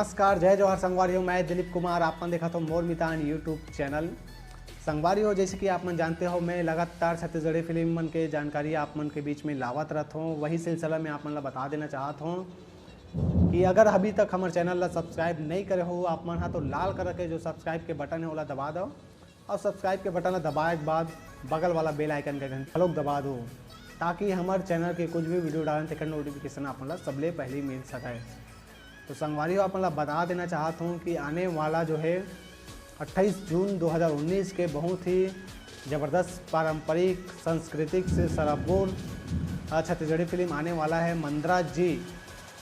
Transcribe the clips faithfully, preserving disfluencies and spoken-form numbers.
नमस्कार, जय जोहार संगवारी हो, मैं दिलीप कुमार, आप मन देखत हो मोर मितान YouTube चैनल। संगवारी हो, जैसे कि आप मन जानते हो, मैं लगातार छत्तीसगढ़ी फिल्म मन के जानकारी आप मन के बीच में लावत रहत हूँ। वही सिलसिला में आप मन ला बता देना चाहत हूँ कि अगर अभी तक हमर चैनल ला सब्सक्राइब नहीं करे हो आप मन हा, तो लाल कलर के जो सब्सक्राइब के बटन है, ओला दबा दो और सब्सक्राइब के बटन ला दबाए के बाद बगल वाला बेल आइकन के घंटी घलोक दबा दो, ताकि हमर चैनल के कुछ भी वीडियो डालन, तेकर नोटिफिकेशन आप मन ला सबले पहले मिल सके। तो संगवारी हो, आप मन ला बता देना चाहत हूँ कि आने वाला जो है अट्ठाईस जून दो हज़ार उन्नीस के बहुत ही जबरदस्त पारंपरिक सांस्कृतिक से सराबोर, अ, छत्तीसगढ़ी फिल्म आने वाला है मंदरा जी।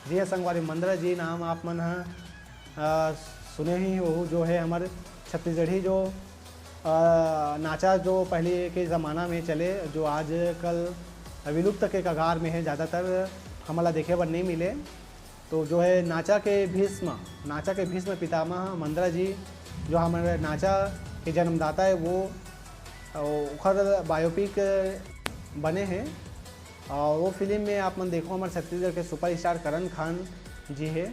जी हाँ संगवारी, मंदरा जी नाम आप मन ह, अ, सुने ही हो, जो है हमर छत्तीसगढ़ी जो, अ, नाचा जो पहले के ज़माना में चले, जो आजकल विलुप्त के कगार में है, ज़्यादातर हमन ला देखे बर नहीं मिले। तो जो है नाचा के भीष्म, नाचा के भीष्म पितामह मंदरा जी, जो हमर नाचा के जन्मदाता है, वो, ओखर बायोपिक बने हैं। और वो फिल्म में आप मन देखो, हमर छत्तीसगढ़ के सुपरस्टार करण खान जी है,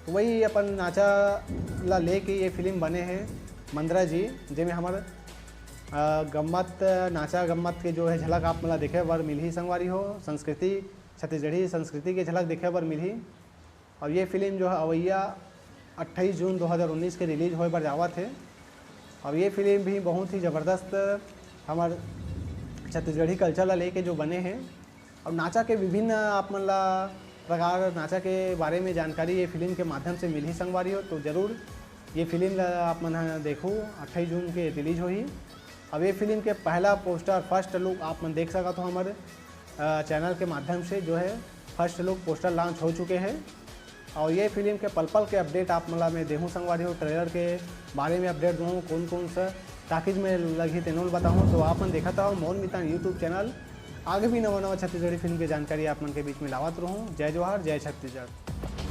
तो वही अपन नाचा ला लेके ये फिल्म बने हैं मंदरा जी, जेमे हमर, अ, गम्मत, नाचा गम्मत के जो है झलक आप मन ला देखे बर मिलही संगवारी हो, संस्कृति, छत्तीसगढ़ी संस्कृति के झलक देखे बर मिलही। और ये फिल्म जो है अवैया अट्ठाईस जून दो हज़ार उन्नीस के रिलीज होए बर जावत है। और ये फिल्म भी बहुत ही ज़बरदस्त हमर छत्तीसगढ़ी कल्चर ला लेके जो बने हैं। और नाचा के विभिन्न आप मन ला प्रकार नाचा के बारे में जानकारी ये फिल्म के माध्यम से मिलही संगवारी हो, तो जरूर ये फिल्म ला आप मन ह देखो, अट्ठाईस जून के रिलीज होही। अब ये फिल्म के पहला पोस्टर, फर्स्ट लुक आप मन देख सकत हो हमर, अ, चैनल के माध्यम से जो है फर्स्ट लुक पोस्टर लॉन्च हो चुके हैं। और ये फिल्म के पल पल के अपडेट आप मन ला मैं देहूँ संगवारी हो, ट्रेलर के बारे में अपडेट दूँ, कौन कौन सा टाकीज में लगही तेनो ल बताहूँ। तो आप मन देखत रहो मोर मितान YouTube चैनल, आगे भी नवा नवा छत्तीसगढ़ी फिल्म के जानकारी आप मन के बीच में लावत रहूँ। जय जोहार, जय छत्तीसगढ़।